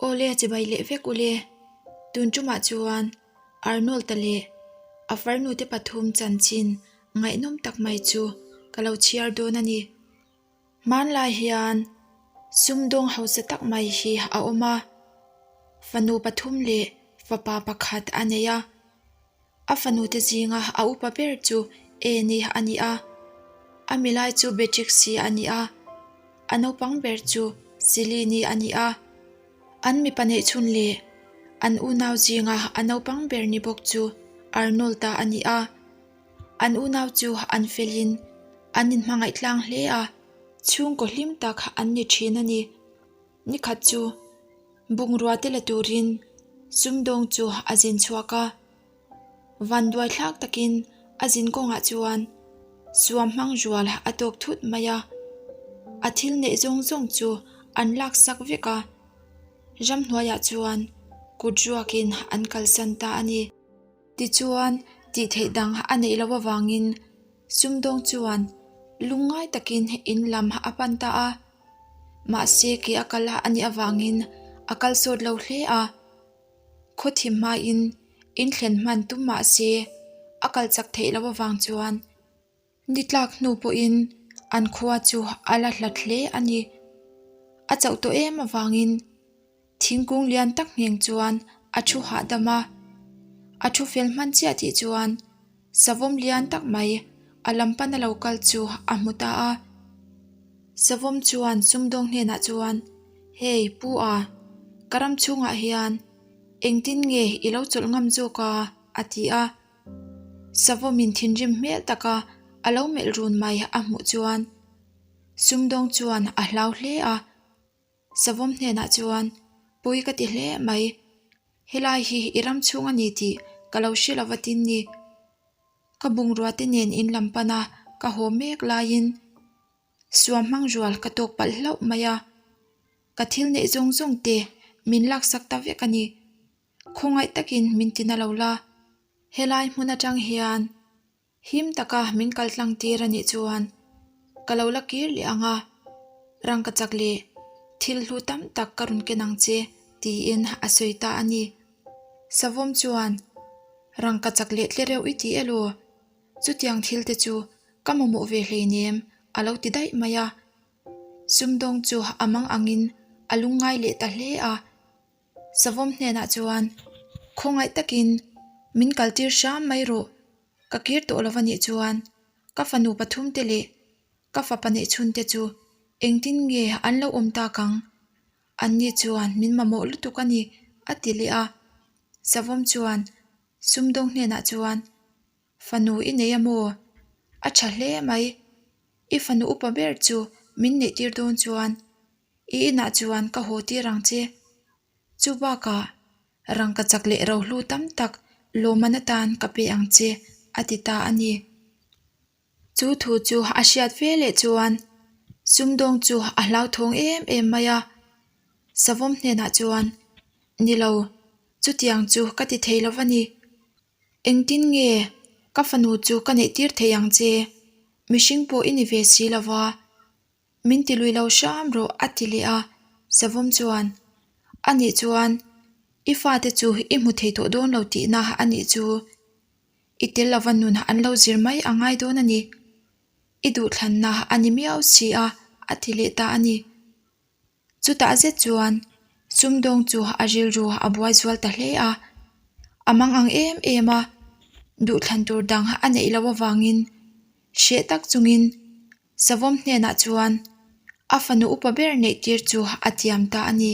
Awle chibai leh vek ule. Tun tumah chuan Arnold-a leh a farnute pathum chanchin ngaihnawm tak mai chu ka lo chhiar dawn a ni. Hmanlai hian sumdawng hausa tak mai hi a awm a, fanu pathum leh fapa pakhat a nei a. A fanute zinga a upa ber chu Annie a ni a, a milai chu Beatrix-i a ni a, a naupang ber chu Celine-i a ni a. An mipa neihchhun leh an unau zinga a naupang ber ni bawk chu Arnold-a a ni a. An unau chu an felin an inhmangaih tlang hle a, chhungkaw hlim tak an ni thin a ni. Nikhat chu bungrua te la turin sumdawng chu a zin chhuak a, vanduai thlak takin a zin kawngah chuan suam hmang zual a tawk thut mai a, a thil neih zawng zawng chu an laksak vek a, ramhnuaiah chuan kut ruakin an kalsan ta a ni. Tichuan, tih theih dang a neih loh avangin sumdawng chuan lungngai takin in lam a pan ta a. Mahse, ke a kal a nih avangin a kal sawt lo hle a. Khaw thim hmain in thlen hman tum mah se a kal chak theih loh avang chuan Ni tlak hnu pawhin an khua chu a la hlat hle a ni. A chauh tawh em avangin thingkung lian tak ngheng chuan a thu hahdam a. A thu fel hman chiah tih chuan savawm lian tak mai a lam pana lo kal chu a hmu ta a. Savawm chuan sumdawng hnenah chuan, Hei Pu a, ka ram chhungah hian engtin nge i lo chawlh ngam zawk a? a ti a. Savawmin thinrim hmel taka a lo melh run mai a hmuh chuan sumdawng chuan a hlau hle a, Savawm hnenah chuan pui ka ti hle mai, helai hi i ram chhung a ni tih ka lo hre lova tin ni, ka bungrua te nen in lam pan a ka haw mek laiin suam hmang rual ka tawk palh hlauh mai a, ka thil neih zawng zawng te min laksak ta vek a ni. Khawngaih takin min ti na lo la, helai hmun atang hian him taka min kal tlang tir a nih chuan ka lo la kir leh ang a, rangka chak leh thil hlu tam tak ka rawn ken ang che tiin a sawi ta a ni. Savawm chuan rangka chak leh tle reuh i ti elaw? Chutiang thil te chu ka mamawh ve hleinem a lo ti daih mai a. Sumdawng chu a mang angin a lungngai leh ta hle a. Savawm hnenah chuan, Khawngaih takin min kaltir hram mai rawh, ka kir tawh lo va nih chuan ka fanu pathumte leh ka fapa neihchhunte chu engtin nge an lo awm tak ang? Anni chuan min mamawh lutuk a ni, a ti leh a. Savawm chuan sumdawng hnenah chuan, Fanu i nei a maw? A tha hle mai. I fanu upa ber chu min neihtir dawn chuan I inah chuan ka haw tir ang che. Chu bakah rangka chak leh rohlu tam tak lawmman atan ka pe ang che, a ti ta a ni. Chu thu chu a hriat ve leh chuan sumdawng chu a hlauthawng em em mai a. Savawm hnenah chuan, Ni lo, chutiang chu ka ti thei lo va ni. Engtin nge ka fanu chu ka neihtir thei ang che? Mihring pawh i ni ve si lo va. Min ti lui lo hram rawh a ti leh a, Savawm chuan, A nih chuan i fate chu i hmu thei tawh dawn lo tihna a nih chu. I tel lova nun an lo zir mai a ngai dawn a ni. I duhthlanna a ni miau si a, a ti leh ta a ni. Chutah zet chuan sumdawng chu a rilru a buai zual ta hle a, a mang ang em em a, duhthlan tur dang a neih loh avangin hreh tak chungin Savawm hnenah chuan a fanu upa ber neih tir chu a tiam ta a ni.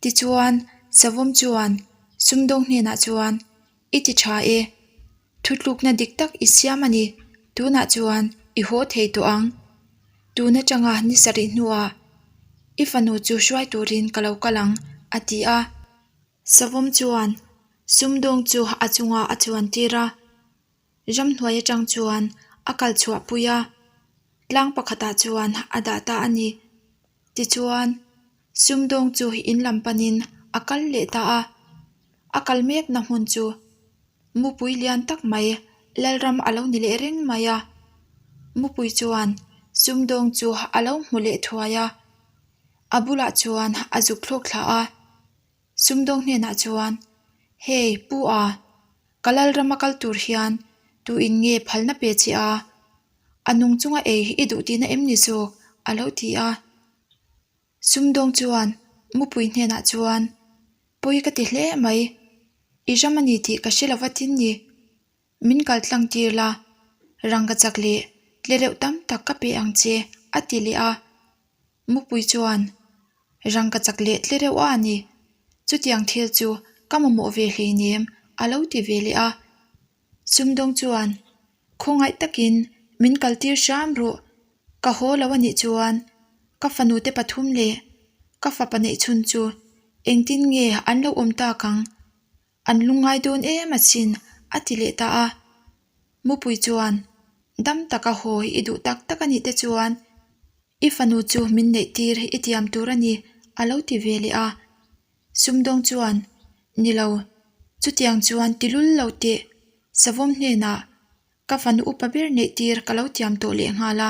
Tichuan Savawm chuan sumdawng hnenah chuan I ti tha e, Thutlukna dik tak i siam a ni, tunah chuan i haw thei tawh ang. Tun atanga ni sarih hnuah i fanu chu hruai turin ka lo kal ang, a ti a. Savawm chuan sumdawng chu a chungah a chuan tir a, ramhnuai atang chuan a kal chhuah pui a, tlang pakhatah chuan a dah ta a ni. Tichuan, sumdawng chu in lam panin a kal leh ta a, a kal mekna hmun chu Mupui lian tak mai Lalram a lo ni leh reng mai a, Mupui chuan sumdawng chu a lo hmu leh thuai a, a bulah chuan a zuk thlawk thla a. Sumdawng hnenah chuan, Hei, Pu A, ka Lalrama kal tur hian tu in nge phalna pe che a? A nung chunga ei i duh tihna em ni zawk? a lo ti a. Sumdawng chuan mupui hnenah chuan, Pawi ka ti hle mai, i ram a ni tih ka hre lo va tin ni. Min kal tlang tir la, rangkachak leh tlereuh tam tak ka pe ang che, a ti leh a. Mupui chuan, Rangkachak leh tlereuh a ni, chutiang thil chu ka mamawh ve hleinem, a lo ti ve leh a. Sumdawng chuan, Khawngaih takin min kaltir hram rawh, ka haw lo a nih chuan ka fanute pathum leh ka fapa neihchhun chu engtin nge an lo awm tak ang? An lungngai dawn em asin, a ti leh ta a. Mupui chuan, Dam taka haw i duh tak tak a nih te chuan i fanu chu min neih tir i tiam tur a ni, a lo ti ve leh a. Sumdawng chuan, Ni lo, chutiang chuan ti lul lo teh, Savawm hnenah ka fanu upa ber neih tir ka lo tiam tawh leh nghal a.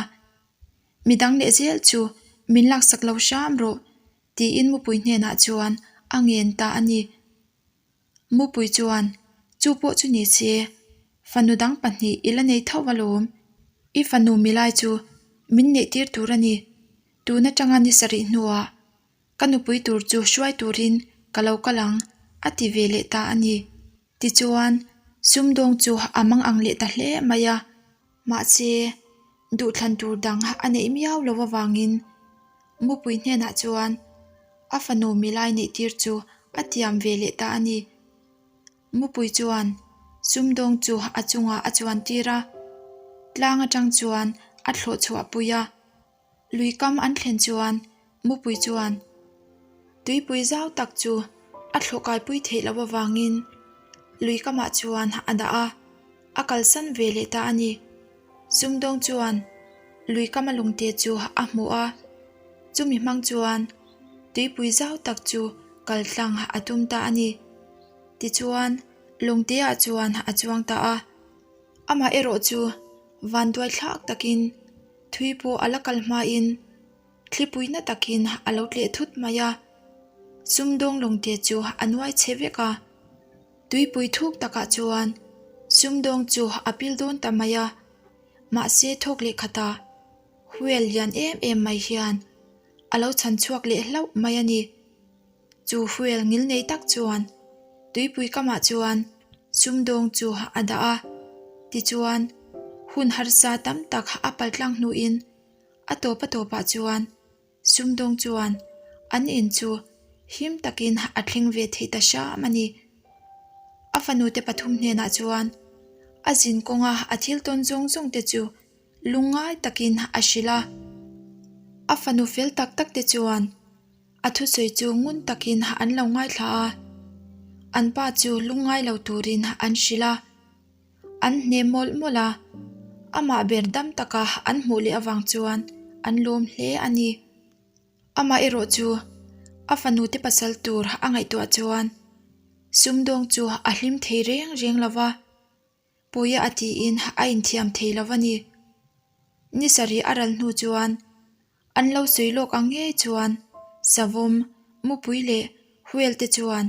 Midang leh zel chu min laksak lo hram rawh, tiin mupui hnenah chuan a ngen ta a ni. Mupui chuan, Chu pawh chu ni se, fanu dang pahnih i la nei tho alawm. I fanu milai chu min neihtir tur a ni. Tun atanga ni sarih hnuah ka nupui tur chu hruai turin ka lo kal ang, a ti ve leh ta a ni. Tichuan, sumdawng chu a mang ang leh ta hle mai a. Mahse, duhthlan tur dang a neih miau lo avangin Mupui hnenah chuan a fanu milai neihtir chu a tiam ve leh ta a ni. Mupui chuan sumdawng chu a chungah a chuan tir a, tlang atang chuan a thlawh chhuah pui a. Lui kam an thlen chuan mupui chuan tuipui zau tak chu a thlawh kaipui theih loh avangin lui kamah chuan a dah a, a kalsan ve leh ta a ni. Sumdawng chuan lui kama lungte chu a hmu a, chumi hmang chuan tuipui zau tak chu kal tlang a tum ta a ni. Tichuan lungteah chuan a chuang ta a, amah erawh chu vanduai thlak takin Thui pawh a la kal hmain thlipui na takin a lo tleh thut mai a, sumdawng lawngte chu a nuai chhe vek a. Tuipui thuk takah chuan sumdawng chu a pil dawn ta mai a, mahse thawk leh khatah whale lian em em mai hian a lo chhan chhuak leh hlauh mai a ni. Chu whale ngil nei tak chuan tuipui kamah chuan sumdawng chu a dah a, tichuan hun harsa tam tak a pal tlang hnuin a tawp a tawpah chuan sumdawng chuan an in chu him takin a thleng ve thei ta hram a ni. A fanute pathum hnenah chuan a zin kawnga a thil tawn zawng zawng te chu lungngai takin a hrilh a, a fanu fel tak tak te chuan A thusawi chu ngun takin an lo ngaithla a, an pa chu lungngai lo turin an hrilh a. An hne mawlh mawlh a, amah ber dam taka an hmuh leh avang chuan an lawm hle a ni. Amah erawh chu a fanute pasal tur a ngaihtuah chuan sumdawng chu a hlim thei reng reng lo va. Puia a tiin a inthiam thei lo a ni. Ni sarih a ral hnu chuan an lo sawi lawk ang ngei chuan Savawm, Mupui leh Whale te chuan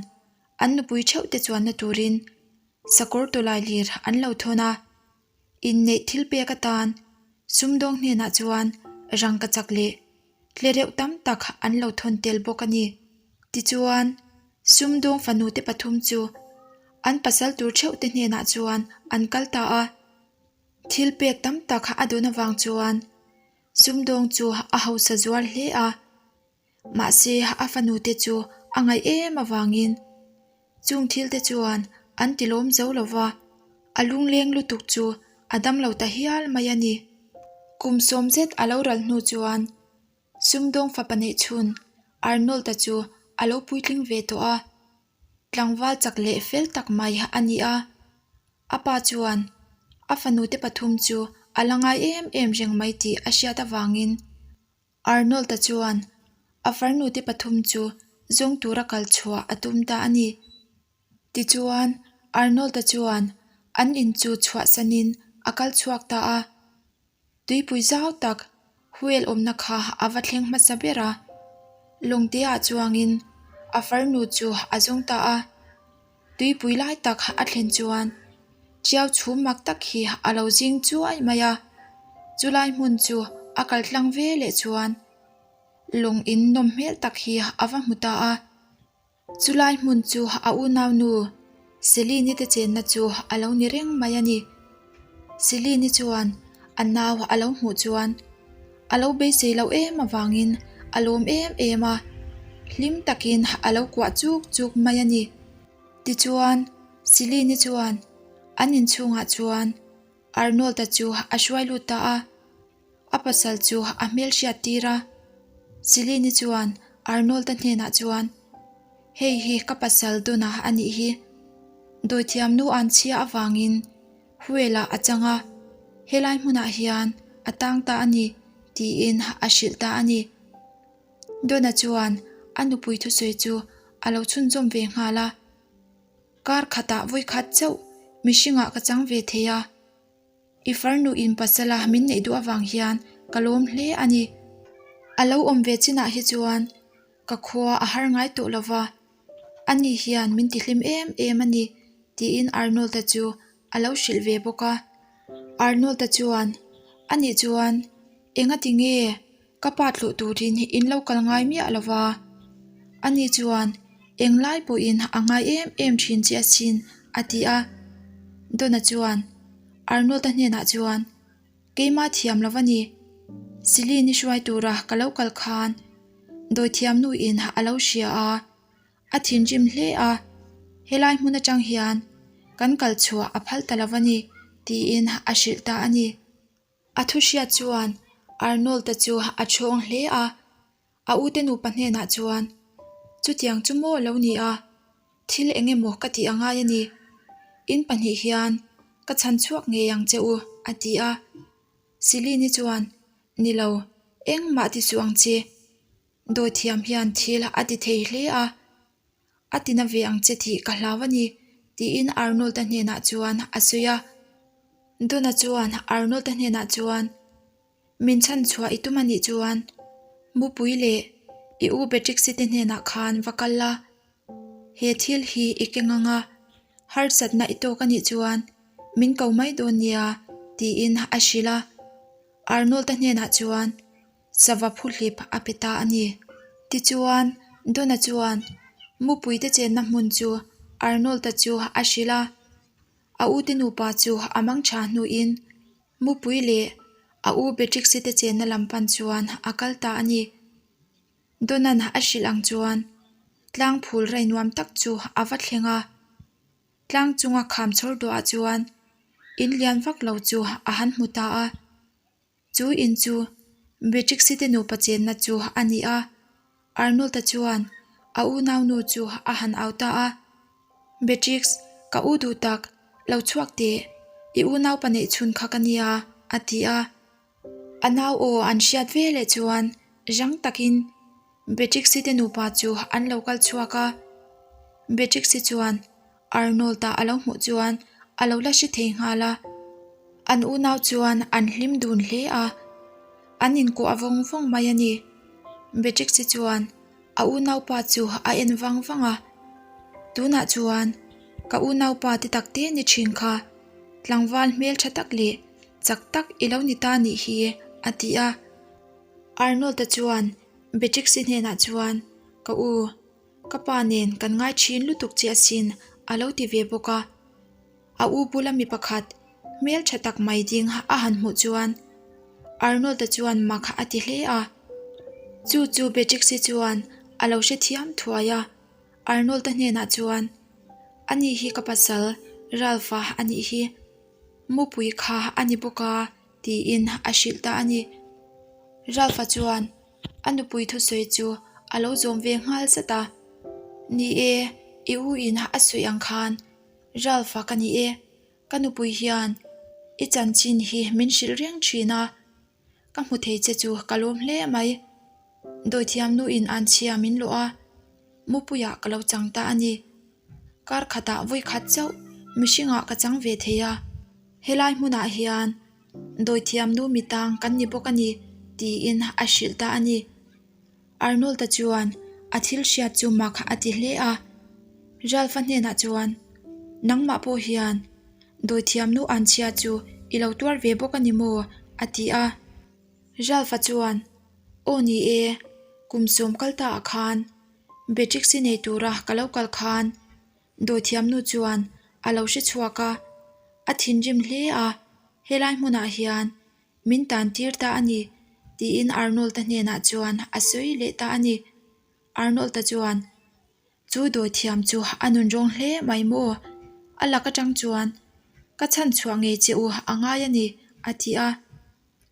an nupui theuh te chuanna turin sakawr tawlai lir an lo thawn a. Inneih thil pek atan sumdawng hnenah chuan rangkachak leh Tlereuh tam tak an lo thawn tel bawk a ni. Tichuan, sumdawng fanute pathum chu an pasal tur theuh te hnenah chuan an kal ta a. Thil pek tam tak a dawn avang chuan sumdawng chu a hausa zual hle a. Mahse, a fanute chu a ngaih em avangin chung thil te chuan an ti lawm zo lo va, a lungleng lutuk chu a dam lo ta hial mai a ni. Kum sawm zet a lo ral hnu chuan sumdawng fapa neih chhun Arnold-a chu a lo puitling ve tawh a, tlangval chak leh fel tak mai a ni a. A pa chuan a fanute pathum chu a la ngai em em reng mai tih a hriat avangin Arnold-a chuan a farnute pathum chu zawng tura kal chhuah a tum ta a ni. Tichuan, Arnold-a chuan an in chu chhuahsanin a kal chhuak ta a. Tuipui zau tak whale awmna kha a va thleng hmasa ber a. Lawngte-ah chuangin. A farnu chu a zawng ta a. Tuipui lai tak a thlen chuan Tiau chhum mak tak hi a lo zing chuai mai a. Chulai hmun chu a kal tlang ve leh chuan lawng in nawm hmel tak hi a va hmu ta a. Chulai hmun chu a unaunu Celine te chenna chu a lo ni reng mai a ni. Celine chuan a nau a lo hmuh chuan a lo beisei loh em avangin a lawm em em a, hlim takin a lo kuah chuk chuk mai a ni. Tichuan, Celine chuan an inchhungah chuan Arnold-a chu a hruai lut ta a. A pasal chu a hmel hriat tir a. Celine chuan Arnold-a hnenah chuan, Hei hi ka pasal Donna a nih hi. Dawithiam nu an chhia avangin Huel-ah a chang a, helai hmunah hian a tang ta a ni, tiin a hrilh ta a ni. Donna chuan a nupui thusawi chu a lo chhunzawm ve nghal a. Kar khatah vawikhat chauh mihringah ka chang ve thei a. I farnu in pasala min neih duh avang hian ka lawm hle a ni. A lo awm ve chinah hi chuan ka khua a har ngai tawh lo va, ani hian min tihlim em em a ni tiin Arnold-a chu a lo hrilh ve bawk a. Arnold-a chuan, Anih chuan engati nge Ka pa tluh turin in lo kal ngai miah lo va, ani chuan englai pawhin a ngai em em thin che asin a ti a. Donna chuan Arnold-a hnenah chuan, Keimah thiam lo va ni, Celine-i hruai tura ka lo kal khan dawithiam nuin a lo hria a, a thinrim hle a, helai hmun atang hian kan kal chhuah a phal ta lo va ni tiin a hrilh ta a ni. A thu hriat chuan Arnold-a chu a chhawng hle a, a ute nupa hnenah chuan, Chutiang chu maw lo ni a, thil eng emaw ka tih a ngai a ni. In pahnih hian ka chhan chhuak ngei ang che u, a ti a. Celine-i chuan, Ni lo, engmah ti suh ang che. Dawithiam hian thil a ti thei hle a. A tina ve ang che tih ka hlau a ni, tiin Arnold-a hnenah chuan a sawi a. Donna chuan Arnold-a hnenah chuan, Min chhan chhuah i tum a nih chuan Mupui leh i u Beatrix-i te hnenah khan va kal la. He thil hi i keng ang a, harsatna i tawk a nih chuan min ko mai dawn nia, tiin a hrilh a. Arnold-a hnenah chuan, Sava phuhlip a pe ta a ni. Tichuan, Donna chuan mupuite chenna hmun chu Arnold-a chu a hrilh a. A ute nupa chu a mang tha hnuin mupui leh a u Beatrix-i te chenna lam pan chuan a kal ta a ni. Donna'n a hrilh ang chuan tlang phul rei nuam tak chu a va thleng a. Tlang chunga kham chhawr duah chuan in lian vak lo chu a han hmu ta a. Chu in chu Beatrix-i te nupa chenna chu a ni a, Arnold-a chuan a unaunu chu a han au ta a. Beatrix, ka u duh tak, lo chhuak teh, i unaupa neih chhun kha ka nia, a ti a. A nau aw an hriat ve leh chuan rang takin Beatrix-i te nupa chu an lo kal chhuak a. Beatrix-i chuan Arnold-a a lo hmuh chuan a lo la hre thei nghal a, an unau chuan an hlim dun hle a, an inkuah vawng vawng mai a ni. Beatrix-i chuan a unaupa chu a en vang vang a, Tunah chuan ka unaupa te tak te ni thin kha, tlangval hmel tha tak leh chak tak i lo ni ta nih hi, a ti a. Arnold-a chuan Beatrix-i hnenah chuan, Ka u, Ka pa nen kan ngai thin lutuk che asin a lo ti ve bawk a. A u bula mi pakhat hmel tha tak mai ding a han hmuh chuan Arnold-a chuan mak a ti hle a. Chu chu Beatrix-i chuan a lo hrethiam thuai a, Arnold-a hnenah chuan, Ani hi ka pasal Ralph-a a nih hi. Mupui kha a ni bawk a tiin a hrilh ta a ni. Ralph-a chuan A nupui thusawi chu a lo zawm ve nghal zat a, Ni e, i u in a sawi ang khan Ralph-a ka ni e, ka nupui hian i chanchin hi min hrilh reng thin a, ka hmu thei che chu ka lawm hle mai. Dawithiam nu in an chhia min lawh a, mupuiah ka lo chang ta a ni. Kar khatah vawi khat chauh mihringah ka chang ve thei a, helai hmunah hian Dawithiam nu mitang kan ni bawk a ni, tiin a hrilh ta a ni. Arnold-a chuan A thil hriat chu mak a ti hle a. Ralph-a hnenah chuan, Nangmah pawh hian dawithiamnu anchhia chu i lo tuar ve bawk a ni maw? a ti a. Ralph-a chuan, Aw ni e, kum sawm kal ta ah khan Beatrix-i nei tura ka lo kal khan dawithiamnu chuan a lo hre chhuak a, a thinrim hle a, helai hmunah hian min tan tir ta a ni, tiin Arnold-a hnenah chuan a sawi leh ta a ni. Arnold-a chuan, Chu dawithiam chu a nun rawng hle mai maw? A lak atang chuan ka chhan chhuah ngei che u a ngai a ni, a ti a.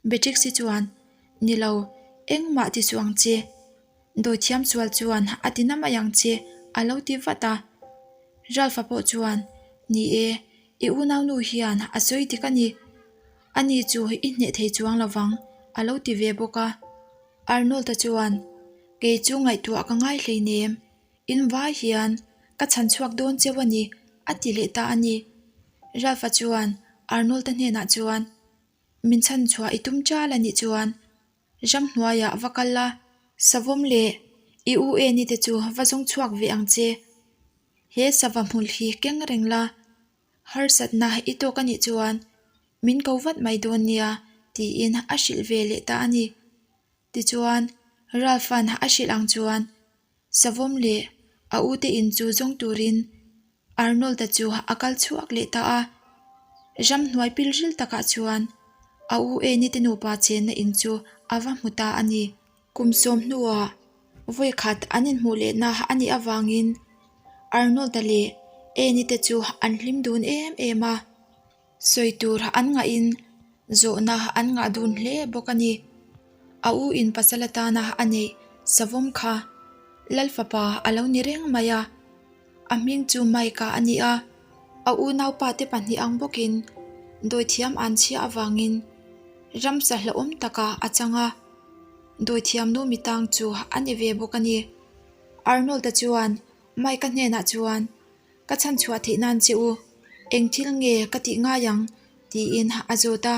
Beatrix-i chuan, Ni lo, engmah ti suh ang che. Dawithiam sual chuan a ti na mai ang che, a lo ti vat a. Ralph-a pawh chuan, Ni e, i unaunu hian a sawi dik a ni. Ani chu i hneh thei chuang lo vang, a lo ti ve bawk a. Arnold-a chuan, Kei chu ngaihtuah ka ngai hleinem, in vai hian ka chhan chhuak dawn cheu a ni, a ti leh ta a ni. Ralph-a chuan Arnold-a hnenah chuan, Min chhan chhuah i tum chal a nih chuan ramhnuaiah va kal la, savawm leh i u Eni te chu va zawng chhuak ve ang che. He sava hmul hi keng reng la, Harsatna i tawk a nih chuan min ko vat mai dawn nia tiin a hrilh ve leh ta a ni. Tichuan, Ralph-a'n a hrilh ang chuan Savawm leh a ute in chu zawng turin Arnold-a chu a kal chhuak leh ta a. Ramhnuai pilril takah chuan a u Eni te nupa chenna in chu a va hmu ta a ni. Kum sawm hnuah vawi khat an inhmuh lehna a nih avangin Arnold-a leh Annie te chu an hlim dun em em a, sawi tur an ngahin zawhna an ngah dun hle bawk a ni. A u in pasal atana a neih savawm kha Lal fapa a lo ni reng mai a, a hming chu Mike-a a ni a, a unaupa te pahnih ang bawkin dawithiam an chhia avangin ramsa hlauhawm takah a chang a. Dawithiamnu mitang chu a ni ve bawk a ni. Arnold-a chuan Mike-a hnenah chuan, Ka chhanchhuah theih nan che u, eng thil nge ka tih ngai ang? tiin a zawt a.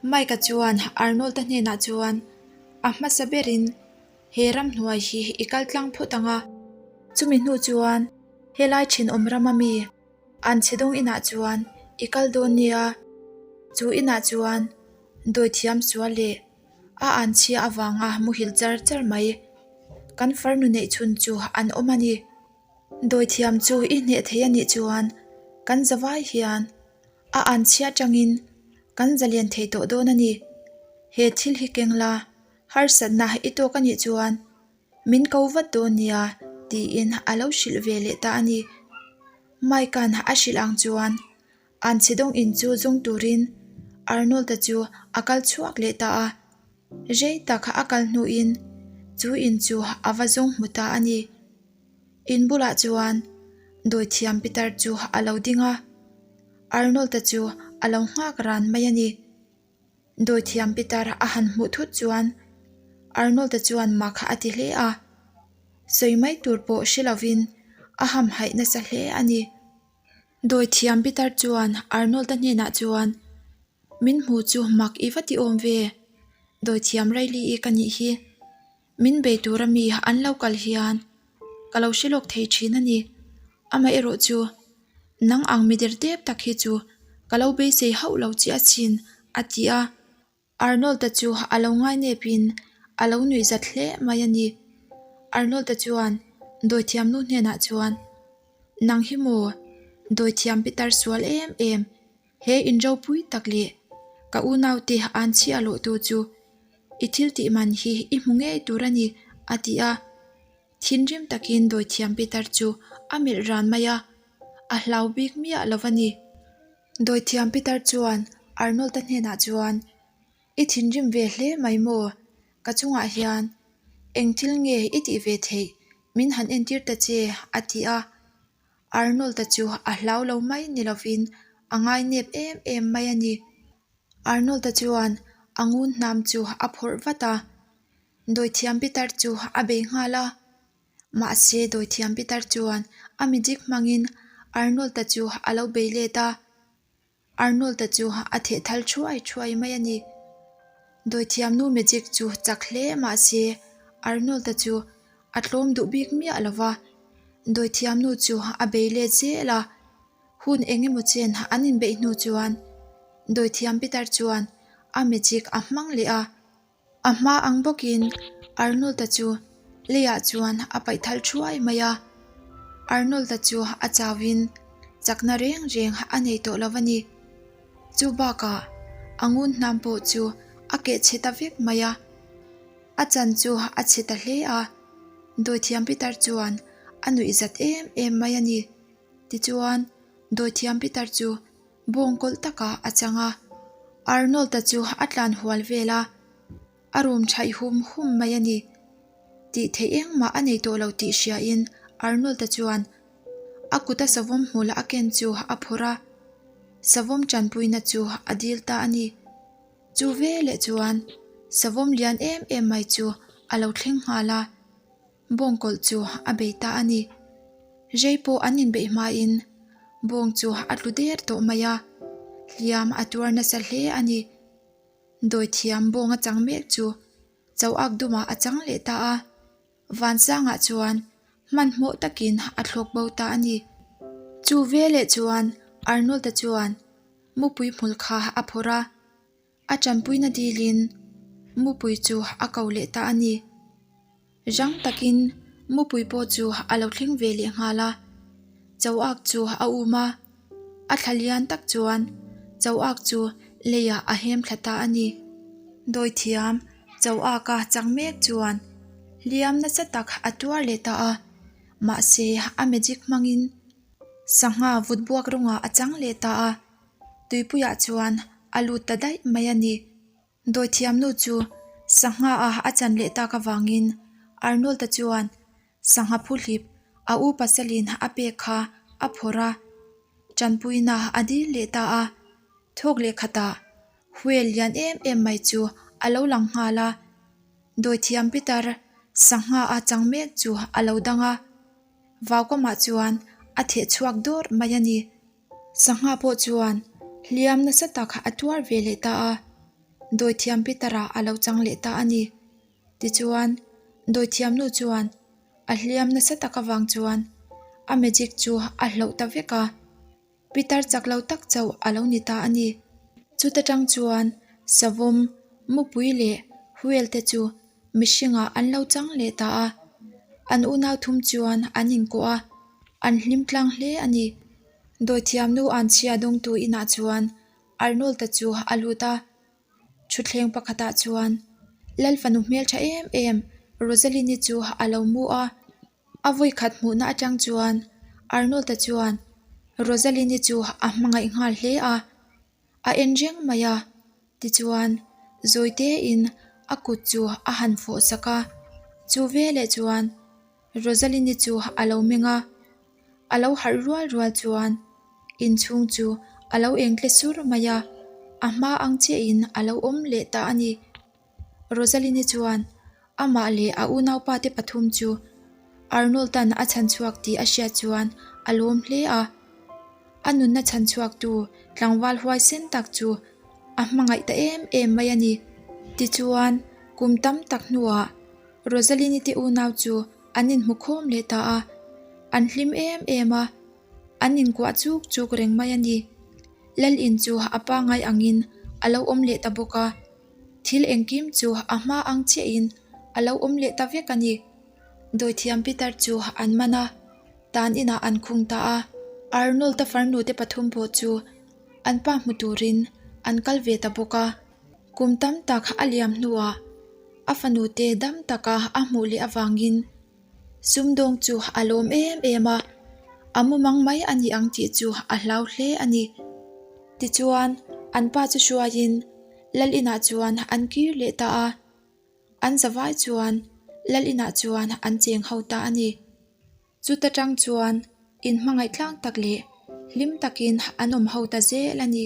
Mike-a chuan Arnold-a hnenah chuan, A hmasa berin he ramhnuai hi i kal tlang phawt ang a. Chumi hnu chuan helai thenawm rama mi an chhe dawng inah chuan i kal dawn nia. Chu inah chuan dawithiam sual leh A an chhia avanga muhil char char mai. Kan farnu neih chhun chu an awm a ni. Dawithiam chu i hneh thei a nih chuan kan zavai hian a an chhia atangin kan zalian thei tawh dawn a ni. He thil hi keng la, harsatna i tawk a nih chuan min ko vat dawn nia tiin a lo hrilh ve leh ta a ni. Mike-a'n a hrilh ang chuan An chhedawng in chu zawng turin Arnold-a chu a kal chhuak leh ta a, rei tak a kal hnuin chu in chu a va zawng hmu ta a ni. In bulah chuan dawithiam Peter chu a lo ding a, Arnold-a chu a lo nghak ran mai a ni. Dawithiam Peter a han hmuh thut chuan Arnold-a chuan mak a ti hle a, sawi mai tur pawh hre lovin a hamhaih nasa hle a ni. Dawithiam Peter chuan Arnold-a hnenah chuan, Min hmu chu mak i va ti awm ve, Dawithiam Riley-i ka nih hi. Min bei tura mi an lo kal hian ka lo hre lawk thei thin a ni. Amaherawh chu nang ang mi der tep tak hi chu ka lo beisei hauh lo che asin, a ti a. Arnold-a chu a lo ngainepin a lo nuih zat hle mai a ni. Arnold-a chuan dawithiamnu hnenah chuan, Nang hi maw, dawithiam pitar sual em em, he inropui tak leh ka unaute an chhiah lawhtu chu i thil tih man hi i hmu ngei tur a ni, a ti a. Thinrim takin dawithiam pitar chu a melh ran mai a, a hlau bik miah lo a ni. Dawithiam Peter chuan Arnold-a hnenah chuan, I thinrim ve hle mai maw? Ka chungah hian eng thil nge i tih ve theih min han entir ta che, a ti a. Arnold-a chu a hlau lo mai ni lovin a ngainep em em mai a ni. Arnold-a chuan a ngun hnam chu a phawrh vat a, Dawithiam Peter chu a bei nghal a. Mahse, dawithiam pitar chuan a magic hmangin Arnold-a chu a lo bei let a, Arnold-a chu a theh thal thuai thuai mai a ni. Dawithiamnu magic chu chak hle mahse, Arnold-a chu A tlawm duh bik miah lo va, dawithiamnu chu a bei let zel a. Hun eng emaw chen an inbeih hnu chuan dawithiam pitar chuan a magic a hmang leh a. A hma ang bawkin Arnold-a chu leiah chuan a paih thal thuai mai a. Arnold-a chu a chauhin chakna reng reng a nei tawh lo a ni. Chu bakah a ngun hnam pawh chu a keh chhe ta vek mai a. A chan chu a chhe ta hle a, dawithiam pitar chuan a nuih zat em em mai a ni. Tichuan, dawithiam pitar chu bawng kawlh takah a chang a, Arnold-a chu a tlan hual vel a, a rum thaih hum hum mai a ni. Tih theih engmah a nei tawh lo tih hriain Arnold-a chuan a kuta savawm hmul a ken chu a phawrh a, savawm tanpuina chu a dil ta a ni. Chu veleh chuan savawm lian em em mai chu a lo thleng nghal a. Bawngkawlh chu a bei ta a ni. Rei pawh an inbeih hmain bawng chu a tlu der tawh mai a, hliam a tuar nasa hle a ni. Dawithiam bawng a chang mek chu Chauak dumah a chang leh ta a, Vansangah chuan hmanhmawh takin a thlawk bo ta a ni. Chu veleh chuan Arnold-a chuan mupui hmul kha a phawrh a. A tanpuina dilin mupui chu a ko leh ta a ni. Rang takin mupui pawh chu a lo thleng ve leh nghal a, Choak chu a um a, a thla lian tak chuan Choak chu leiah a hem thla ta a ni. Dawithiam Choaka chang mek chuan hliam nasa tak a tuar leh ta a, mahse a magic hmangin sangha vut buak rawngah a chang leh ta a. Tuipuiah chuan a lut ta daih mai a ni. Dawithiamnu chu sangha a a chan leh tak avangin Arnold-a chuan sangha phuhlip a u pasalin a pek kha a phawrh a, tanpuina a dil leh ta a. Thawk leh khatah whale lian em em mai chu a lo lang nghal a, dawithiam pitar sangha a chang mek chu a lo dang a, vaukamah chuan a theh chhuak dawrh mai a ni. Sangha pawh chuan hliam nasa tak a tuar ve leh ta a, dawithiam Peter-a a lo chang leh ta a ni. Tichuan, dawithiamnu chuan a hliam nasa tak avang chuan a magic chu a hloh ta vek a, Peter chak lo tak chauh a lo ni ta a ni. Chuta tang chuan savawm, mupui leh whale te chu mihringah an lo chang leh ta a, an unau thum chuan an inkuah a, an hlim tlang hle a ni. Dawithiamnu Anchhia dawngtu inah chuan Arnold-a chu a lut a, thutthleng pakhatah chuan Lal fanu hmeltha em em Rosaline-i chu a lo mu a, a vawikhat hmuhna atang chuan Arnold-a chuan Rosaline-i chu a hmangaih nghal hle a. A en reng mai a, tichuan Zawitein a kut chu a han fawh sak a, chu veleh chuan Rosaline-i chu a lo meng a, a lo harh rual rual chuan inchhung chu a lo engtle sur mai a, a hma ang chiahin a lo awm leh ta a ni. Rosaline-i chuan amah leh a unaupa te pathum chu Arnold-a'n a chhan chhuak tih a hriat chuan a lawm hle a. A nunna chhan chhuaktu tlangval huaisen tak chu a hmangaih ta em em mai a ni. Tichuan, kum tam tak hnuah Rosaline-i te unau chu an inhmu khawm leh ta a, an hlim em em a, an inkuah chuk chuk reng mai a ni. Lal in chu a pangngai angin a lo awm leh ta bawk a. Thil engkim chu a hma ang chiahin a lo awm leh ta vek a ni. Dawithiam Peter chu an man a, tan inah an khung ta a. Arnold-a farnute pathum pawh chu an pa hmu turin an kal ve ta bawk a. Kum tam tak a liam hnuah a fanute dam taka a hmuh leh avangin Sumdawng chu a lawm em em a, a mumang mai a ni ang tih chu a hlau hle a ni. Tichuan, an pa chu hruaiin Lal inah chuan an kir leh ta a, an zavai chuan Lal inah chuan an cheng ho ta a ni. Chuta tang chuan inhmangaih tlang tak leh hlim takin an awm ho ta zel a ni.